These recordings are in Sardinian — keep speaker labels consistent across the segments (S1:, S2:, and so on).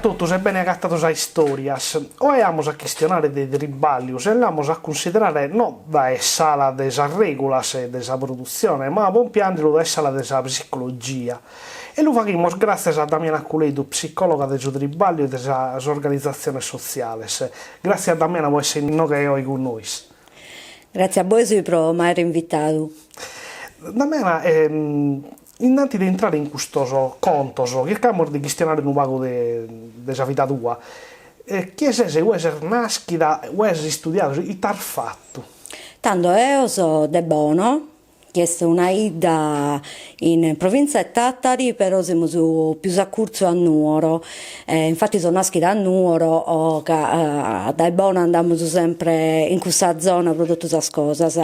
S1: totus e bene agatados a Istòrias. Oe amus a chistionare de tribàllios e l'amus a cunsiderare no dae s'ala de sas règulas e de sa produtzione, ma pompiàndelu dae s'ala de sa psicologia. E lu faghimus gràtzias a Damiana Culeddu, psicòloga de su tribàlliu e de sas organizatziones sotziales. Gràtzias Damiana pro èssere inoghe oe cun nois.
S2: Gràtzias a bois pro m'àere invitadu.
S1: Damiana, Innanti de intrare in custos contos, chircamus de chistionare unu pagu de sa vida tua. Chie ses, ue ses naschida, ue as istudiadu, ite as fatu?
S2: Tando eo so de Bono, chi est una 'idda in provintza 'e Tàtari, però semus pius a curtzu a Nuoro, infati so naschida a Nuoro ca dae Bono andamus sempre in cussa zona pro totu sas cosas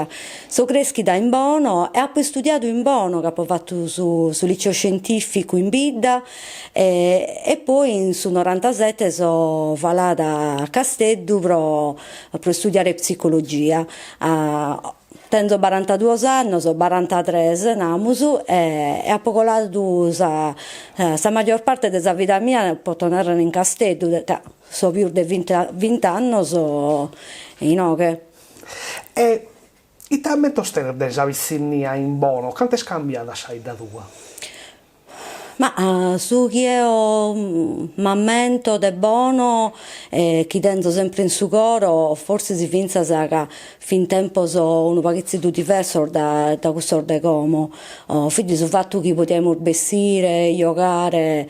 S2: So creschida in Bono e apo istudiadu in Bono, ca apo fatu su su liceo scientificu in bidda e e poi in su norantasete so falada a Casteddu pro pro istudiare psicologia. Tenzo barantaduos annos, barantatres namus, e apo coladu sa sa maggior parte de sa vida mia, poto narrer, in Casteddu, ca so pius de vint'annos inoghe.
S1: E ite ammentos tenes de sa pitzinnia in Bono? Cantu est cambiada sa 'idda tua?
S2: Ma su chi eo m'ammento de Bono e chi tenzo sempre in su coro, forsis fintzas ca fin tempos unu paghitzeddu diversos da cussos de como, fit su fatu chi podiaimus bessire, giogare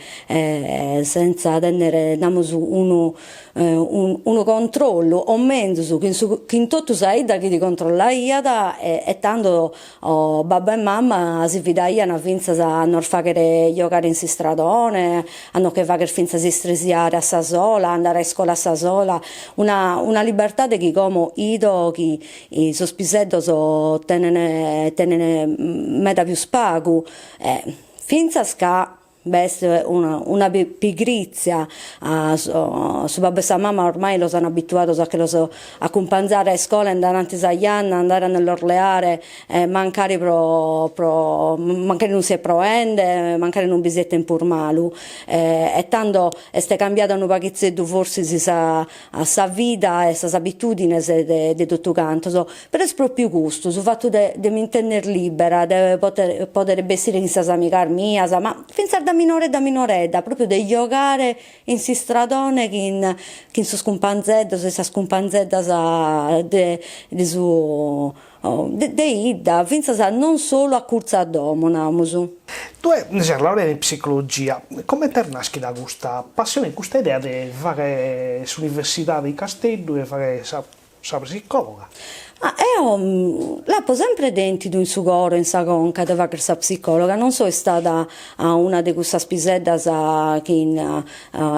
S2: senza tennere, namus, unu unu controllu, o menzus chin su chin totu sa 'idda chi ti controllaiat e tando babbu e mama si fidaian fintzas a nos fagher giogare in s'istradone, a nos che fagher fintzas istresiare a sa sola, andare a iscola a sa sola, una una libertade chi como 'ido chi sos piseddos tenen tenen meda pius pagu, fintzas ca B'est una una pigrizia, su babbu e sa mama ormai los an abituados a che los acumpanzare a iscola in dainanti sa janna, andare a nde los leare mancari pro pro mancari non siet proende, mancari non bi siet tempus malu e tando est cambiada unu paghitzeddu forsis sa sa vida e sas abitudines de de totu cantos Però est pròpiu custu, su fatu de de m'intender libera, de poder poder bessire chin sas amigas mias, ma fintzas da minoredda minoredda, pròpiu de giogare in s'istradone chin chin sos cumpanzeddos e sas cumpanzeddas de de su de de 'idda, fintzas non solu a curtzu a domo, namus.
S1: Tue ses laureada in psicologia, comente est naschida custa passione, custa idea de fagher s'universidade in Casteddu e fagher sa Sa psicòloga.
S2: Ma eo l'apo sempre tèntidu in su coro e in sa conca de fagher sa psicòloga, non so istada una de cussas piseddas chin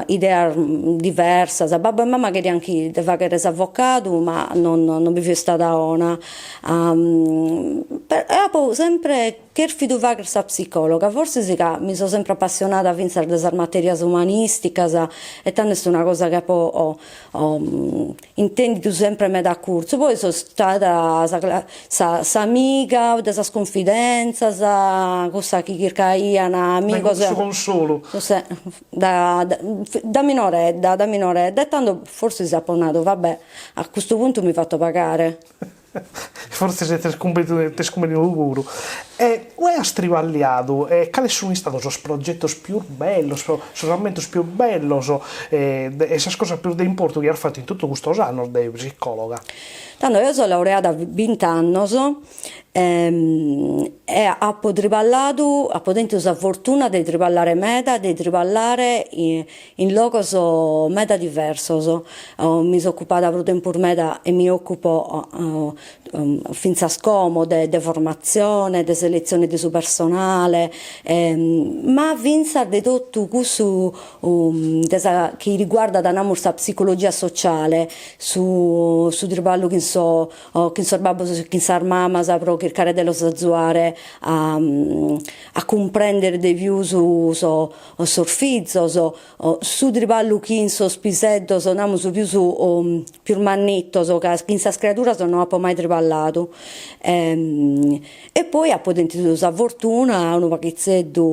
S2: ideas diversas, babbu e mama cherian chi de fagher s'avocadu ma non non bi fio istada 'ona e apo sempre Cherfidu fagher sa psicòloga, forsis ca mi so sempre apassionada fintzas de sas materias umanìsticas e tando est una cosa chi apo intèndidu sempre meda a curtzu, poi so istada sa s'amiga de sas cunfidèntzias, cussa chi chircaian amigos.
S1: Su consolu.
S2: Da da minoredda, da minoredda e tando forsis apo nadu, va bè, a custu puntu mi fato pagare.
S1: Fortzis t'est cumbenidu puru. E ue as triballiadu e cales sun istados sos progetos pius bellos, sos ammentos pius bellos e sas cosas pius de importu chi as fatu in totu custos annos de psicòloga?
S2: Tando, eo so laureada bint'annos E apo triballadu, apo tentu sa fortuna de triballare meda, de triballare in logos meda diversos, mi so ocupada pro tempus meda e mi ocupo fintzas como de de formatzione, de seletzione de su personale, ma fintzas de totu cussu de sa chi riguardat namus sa psicologia sociale, su su triballu chin sos o chin sos babbos e chin sas mamas pro chircare de los azuare a a cumprender de pius sos sos fizos, su triballu chin sos piseddos, namus pius pius mannitos, ca chin sas criaduras no apo mai triballadu. triballadu E poi apo tentu sa fortuna unu paghitzeddu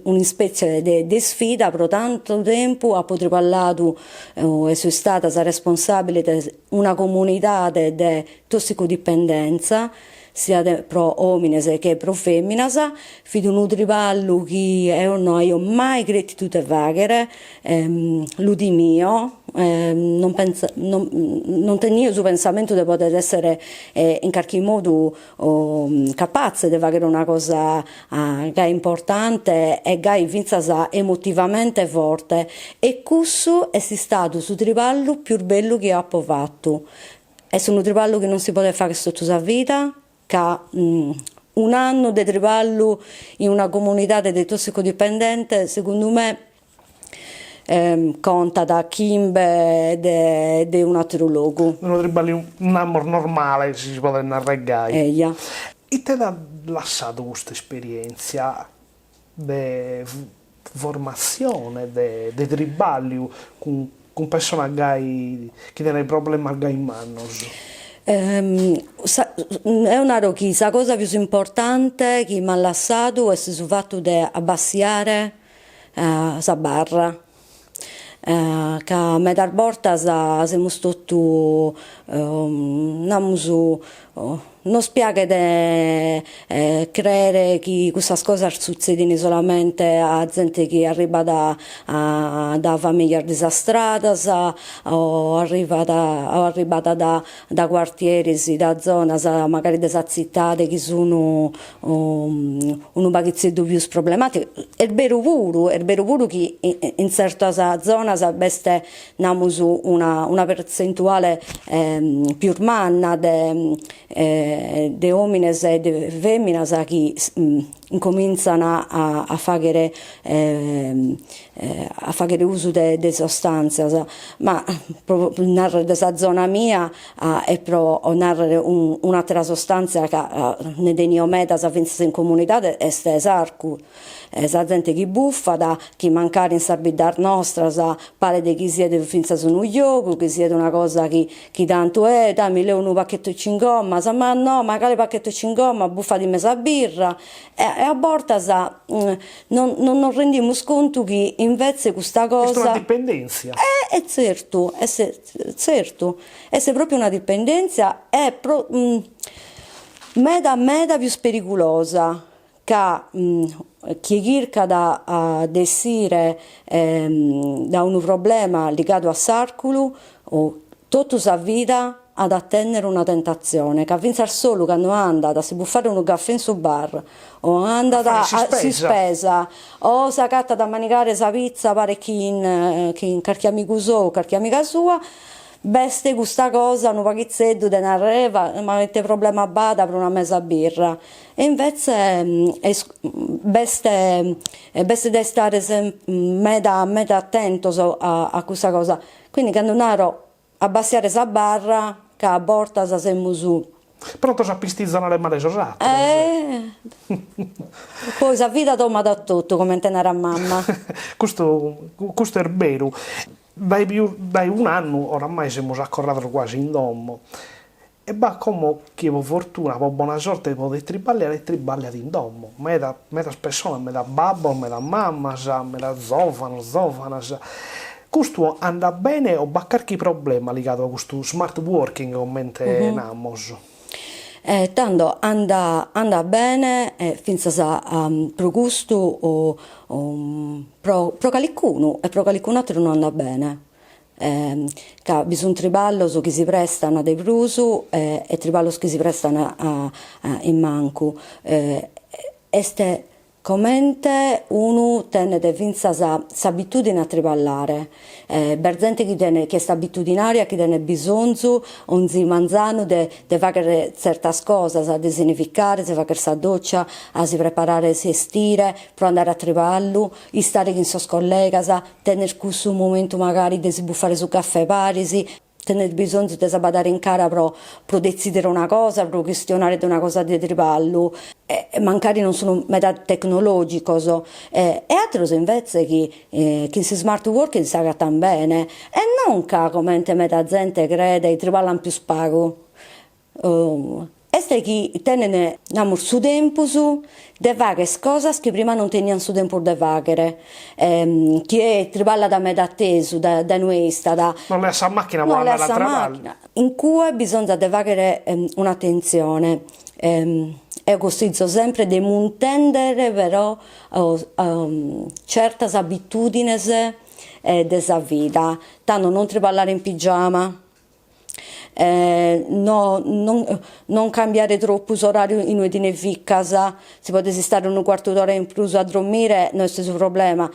S2: un'ispetzie de isfida, pro tantu tempus apo triballadu e so istada sa responsabile de una comunidade de tossicodipendenza, siat pro omines che pro feminas, fit unu triballu chi eo no aio mai cretidu de faghere, lu timio, non non tenio su pensamentu de poder essere in carchi modu capatze de faghere una cosa gai importante e gai fintzas emotivamente forte e cussu est istadu su triballu pius bellu chi apo fatu. Est unu triballu chi non si podet fagher totu sa vida ca un'annu de triballu in una comunidade de tossicodipendentes segundu me contat chimbe de de un'ateru logu.
S1: Unu triballu namus normale, si si podet narrer gai.
S2: Eja.
S1: Ite t'at lassadu custa esperientzia de formatzione, de de triballiu cun cun pessonas gai chi tenent problemas gai mannos?
S2: Eo naro chi sa cosa pius importante chi m'at lassadu est su fatu de abbassiare sa barra, ca medas bortas semus totu namus nos piaghet crere chi cussas cosas sutzedin solamente a zente chi arribat da familias disastradas o arrivat o arribat da da cuartieris, da zonas magari de sa tzitade chi sun unu paghitzeddu pius problematicas, est beru puru, est beru puru chi in tzertas zonas b'est namus una una pertzentuale pius manna de de omines e de feminas chi incomintzan a faghere a faghere usu de de sostantzias, ma pro narrer de sa zona mia e pro narrer un'atera sostantzia ca nde tenio medas fintzas in comunidade est s'arculu, sa zente chi buffat, chi mancari in sas biddas nostras paret chi siet fintzas unu giogu, chi siet una cosa chi chi tantu eh dai mi leo unu pacchettu 'e cingommas, ma no ma cale pacchettu 'e cingommas, buffadi mesa birra e a bortas non non nos rendimus contu chi invetze custa cosa.
S1: Est una dipendèntzia.
S2: E tzertu, est tzertu, est propriu una dipendèntzia e pro meda meda pius perigulosa ca chie chircat de essire da unu problema ligadu a s'arculu totu sa vida at a tènnere una tentatzione, ca fintzas solu cando andat a si bufare unu gafè in su bar o andat a s'ispesa o s'agatat a manigare sa pitza paris chin chin carchi amigu sou o carchi amiga sua, b'est custa cosa unu paghitzeddu de narrer ma ite problema b'at pro una mesa birra E invetze est b'est b'est de istare meda meda atentos a a custa cosa, quindi cando naro abbassiare sa barra ca a bortas semus.
S1: Prontos a pistizonare male sos ateros.
S2: Poi sa vida domat a totu, comente narat mamma.
S1: Custu custu est beru. Dae pius dae un'annu oramai semus acorrados guasi in domo E b'at como chie po fortuna, po bona sorte podet triballiare e triballiat in domo, meda, medas pessonas, medas babbos, medas mamas, medas zovanos, zovanas. Custu andat bene o b'at carchi problema ligadu a custu smart working comente namos?
S2: Tando andat andat bene fintzas pro custu pro pro calicunu e pro calicun'ateru no andat bene ca bi sunt triballos chi si prestan de prus e triballos chi si prestan in mancu. Est comente unu tenet fintzas s'abitudine a triballare, b'est zente chi tenet chi est abitudinaria, chi tenet bisonzu onzi manzanu de de fagher tzertas cosas, de si nificare, si fagher sa doccia, a si preparare s'estire pro andare a triballu, istare chin sos collegas, Tenner cussu momentu magari de si bufare su caffè paris, tenner bisonzu de s'abbadare in cara pro pro detzidere una cosa, pro chistionare de una cosa de triballu, e mancari non sun meda tecnologicos, e ateros invetze chi chin s'ismart working s'agatan bene, e non ca comente meda zente credet triballan pius pagu. Est chi tenent, namus, su tempus de fagher cosas chi prima non teniant su tempus de fagher, chie triballat meda atesu dae inue istat.
S1: Non leat sa macchina po andare a traballu.
S2: In cue bisonzat de fagher un'atentzione, eo cossizo sempre de muntèndere però certas abitudines de sa vida, tando non triballare in pigiama no non cambiare tropu s'orariu inue ti ne ficas, si podes istare unu cuartu d'ora in prus a drommire no est su problema,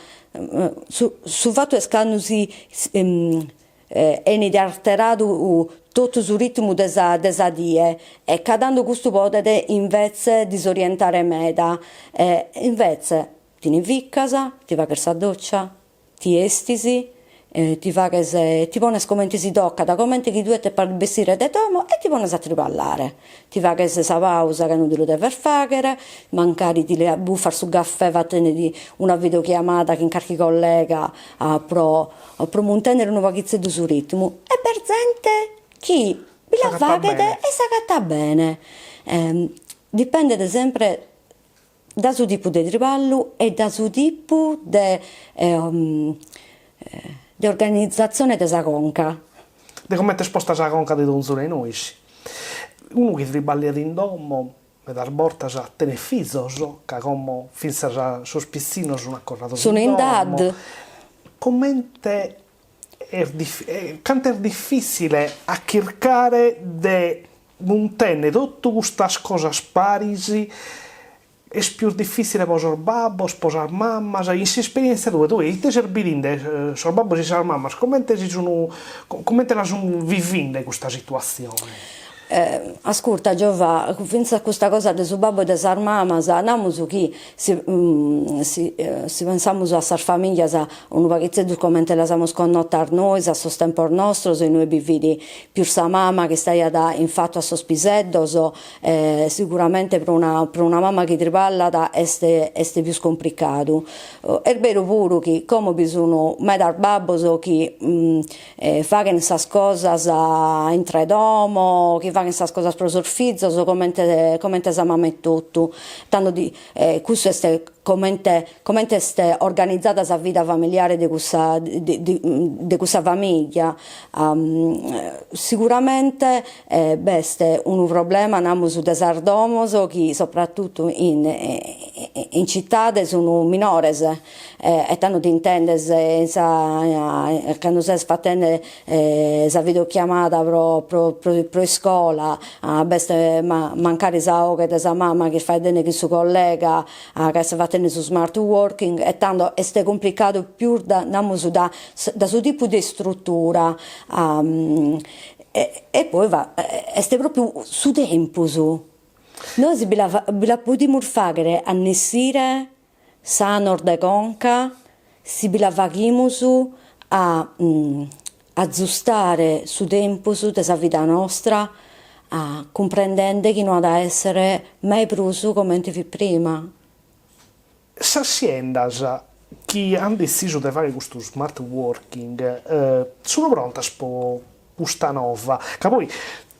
S2: su su fatu est cando si 'enit arteradu totu su ritmu de sa de sa die e ca tando custu podet invetze disorientare meda, invetze ti ne ficas, ti faghes sa doccia Ti 'estis, ti faghes, ti pones comente si tocat, comente chi tue tepas bessire de domo e ti pones a triballare. Ti faghes sa pausa cando ti lu deves fagher, mancari ti bufas su gaffè fatendedi una videochiamada chin carchi collega pro pro muntennere unu paghitzeddu su ritmu e b'est zente chi bi la faghet e s'agatat bene. Dipendet sempre Da su tipu de triballu e da su tipu de de organizatzione de sa conca.
S1: De comente est posta sa conca de donzunu 'e nois. Unu chi triballiat in domo medas bortas tenet fizos, ca como fintzas sos pitzinnos sun acorrados in domo. Comente est cantu est difitzile a chircare de Muntenne totu custas cosas paris est pius difitzile po sos babbos, po sas mamas, in s'esperientzia tua tue ite ses bidinde sos babbos e sas mamas comente si sun comente la sun vivinde custa situatzione?
S2: Ascurta Giovà, fintzas custa cosa de su babbu e de sas mamas, namus chi si si si pensamus a sas familias unu paghitzeddu comente las amus connotas nois a sos tempos nostros inue bi fit pius sa mama chi istaiat in fatu a sos piseddos, siguramente pro una pro una mama chi triballat est est pius complicadu. Est beru puru chi como bi sun medas babbos chi faghen sas cosas intro 'e domo, chi faghen sas cosas pro sos fizos comente comente sa mama etotu, tando cussu est comente comente est organizada sa vida familiare de cussa de cussa famiglia, siguramente b'est unu problema namus de sas domos chi sopratutu in in citade sun minores e tando t'intendes in sa cando ses fatende sa videochiamada pro pro pro iscola b'est mancari sa 'oghe de sa mama chi est faeddende chin su collega ca est fatende su smart working e tando est cumplicadu pius da namus da da su tipu de istrutura e poi est propriu su tempus, nois bi la bi la podimus fagher a nd'essire sanos de conca si bi la faghimus a azustare su tempus de sa vida nostra cumprendende chi no at a èssere mai prus comente fit prima.
S1: Sas siendas chi ant detzisu de fagher custu smart working sun prontas pro custa nova, ca poi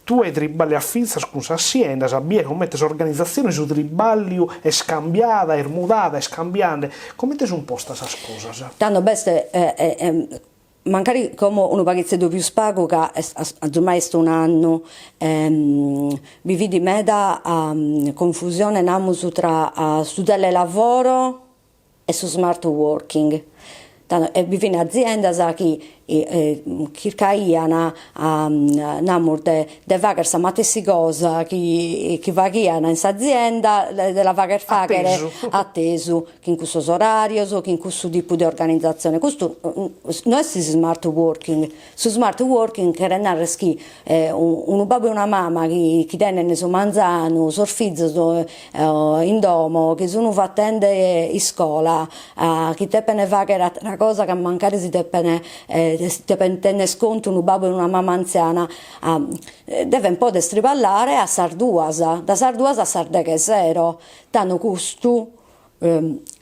S1: Tue triballias fintzas cun sas siendas, bies comente s'organizatzione 'e su triballiu est cambiada, est mudada, est cambiande. Comente sunt postas sas cosas?
S2: Tando b'est mancari como unu paghitzeddu pius pagu ca est azumai est un'annu, bi fit meda confusione namus tra su telelavoro e su smart working, tando e bi fin aziendas chi chircaian namus de de fagher sa matessi cosa chi chi faghian in s'azienda de la fagher fagher atesu chin cussos orarios chin cussu tipu de organizatzione, custu no est smart working, su smart working cheret narrer chi unu babbu e una mama chi chi tenent su manzanu sos fizos in domo, chi sun fatende iscola, chi depen fagher atera cosa ca mancari si depen depen tenner contu unu babbu e una mama antziana, deven poder triballare a sas duas, da sas duas a sas deghe 'e sero, tando custu.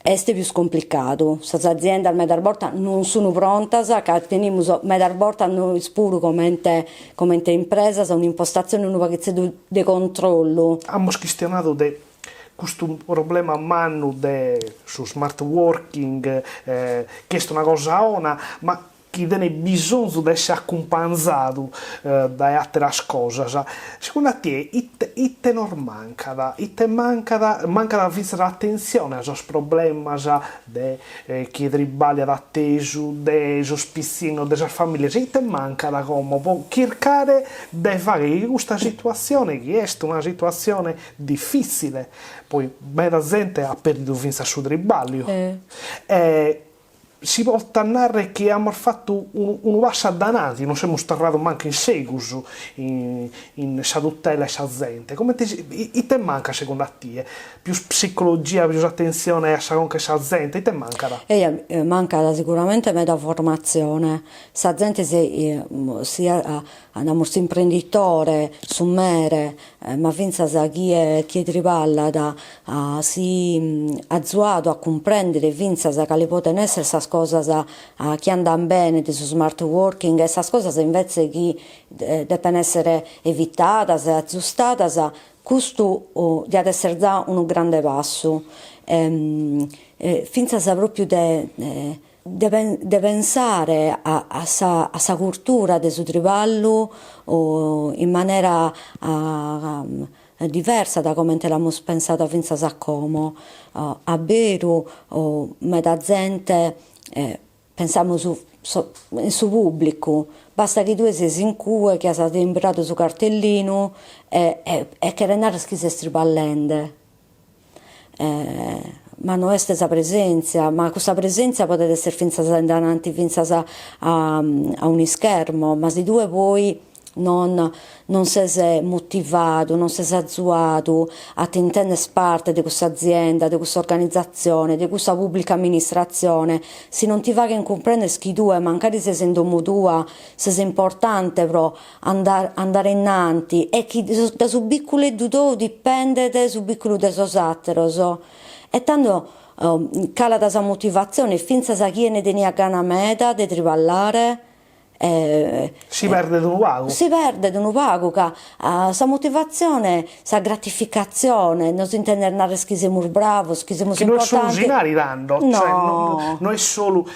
S2: Est pius complicadu, sas aziendas medas bortas non sun prontas ca tenimus medas bortas nois puru comente comente impresas un'impostatzione unu paghitzeddu de controllu.
S1: Amus chistionadu de custu problema mannu de su smart working chi est una cosa 'ona ma chi tenet bisonzu de esser acumpanzadu dae àteras cosas, segundu a tie ite ite nos mancat? Ite mancat? Mancat fintzas atentzione a sos problemas de chie tribagliat a tesu, de sos pitzinnos, de sas familias, ite mancat como pro chircare de fagher chi custa situatzione, chi est una situatzione difitzile, poi meda zente at perdidu fintzas su tribagliu e Si potat narrer chi amus fatu unu passu a dananti, non semus torrados mancu in segus in sa tutela 'e sa zente. Comente si, ite mancat segundu a tie? Pius psicologia, pius atentzione a sa conca 'e sa zente, ite mancat?
S2: Eja, mancat siguramente meda formatzione. Sa zente si siat namus s'imprenditore, su mere, ma fintzas chie chie triballat si azuadu a cumprèndere fintzas cale poden esser sas cosas chi andan bene de su smart working e sas cosas invetze chi depen esser evitadas e azustadas, custu diat esser za unu grande passu. Fintzas propriu de De pensare a sa a sa curtura de su triballu in manera diversa da comente l'amus pensada fintzas a como. A beru meda zente, pensamus in su pubblicu, basta chi tue ses in cue, chi as timbradu su cartellinu e e cheret narrer chi ses triballende Ma no est sa presèntzia, ma cussa presèntzia podet esser fintzas in dainanti fintzas a a un'ischermo, ma si tue poi non non ses motivadu, non ses azuadu a t'intender parte de cussa azienda, de cussa organizatzione, de cussa pubblica amministratzione, si non ti faghen cumprender chi tue mancari ses in domo tua ses importante pro andare innanti e chi da su bicculeddu tou dipendet su bicculu de sos atteros e tando calat sa motivatzione fintzas a chie ne teniat gana meda de triballare
S1: Si perdet unu pagu.
S2: Si perdet unu pagu ca sa motivatzione, sa gratificatzione, nos intender narrer chi semus bravos, chi semus
S1: importantes. Chi no est solu s'inari tando, cioè no est solu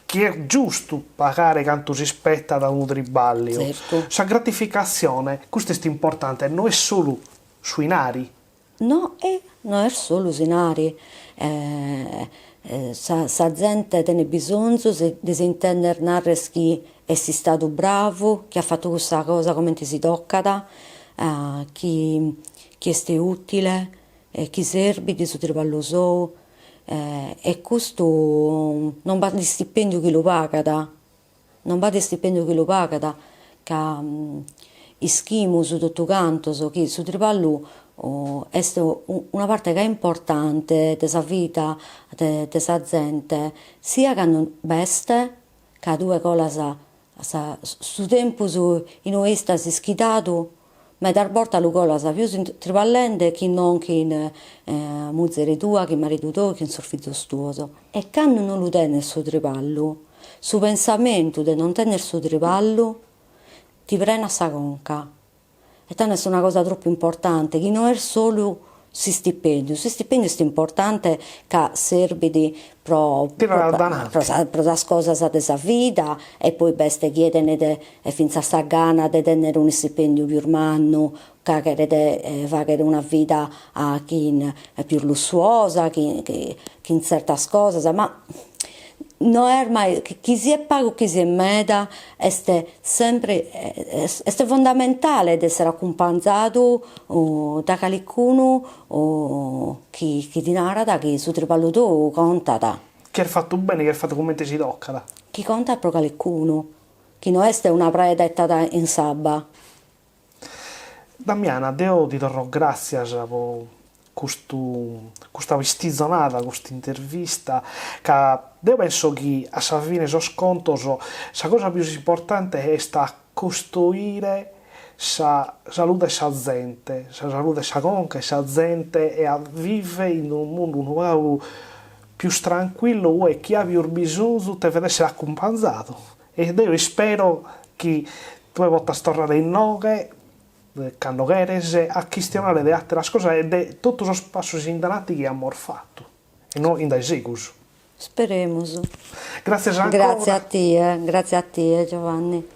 S1: chi est giustu pagare cantu s'ispettat unu tribàlliu.
S2: Tzertu.
S1: Sa gratificatzione, custu est importante, no est solu su 'inari.
S2: No, e no est solu s'inari. Sa sa zente tenet bisonzu de s'intender narrer chi est istadu bravu, chi at fatu cussa cosa comente si tocat, chi chi est utile e chi serbit su triballu sou E custu non b'at istipendiu chi lu pagat, non b'at istipendiu chi lu pagat, ca ischimus totu cantos chi su triballu est una parte gai importante de sa vida de sa zente, sia cando b'est, ca tue colas sa su tempus inue istas ischidadu medas bortas lu colas pius triballende chi non chin muzere tua, chin maridu tou, chin sos fizos tuos. E cando non lu tenes su triballu, su pensamentu de non tenner su triballu ti prenat sa conca E tando est una cosa tropu importante, chi no est solu s'istipendiu, s'istipendiu est importante ca serbit pro pro sas cosas de sa vida e poi b'est chie tenet fintzas sa gana de tennere un'istipendiu pius mannu ca cheret faghere una vida chin pius lussuosa, chin chin tzertas cosas, ma No est mai, chi siet pagu chi siet meda, est sempre, est fondamentale de essere acumpanzadu da calicunu chi chi ti narat chi su triballu tou contat.
S1: Chi est fatu bene, chi est fatu comente si tocat.
S2: Chi contat pro calicunu, chi no est una preda 'etada in s'abba.
S1: Damiana, deo ti torro gràtzias po custu custa pistizonada, custa intervista, ca deo penso chi a sa fine 'e sos contos sa cosa pius importante est a costoire sa salude 'e sa zente, sa salude 'e sa conca 'e sa zente e a viver in unu mundu unu pagu. pius tranquillu ue chie at pius bisonzu tevet essere acumpanzadu e deo ispero chi tue potas torrare inoghe cando cheres a chistionare de ateras cosas e de totu sos passos in davanti chi amus fatu e no in dae segus.
S2: Speremus.
S1: Gratzias ancora.
S2: Gratzie a tie, gratzie a tie Giovanni.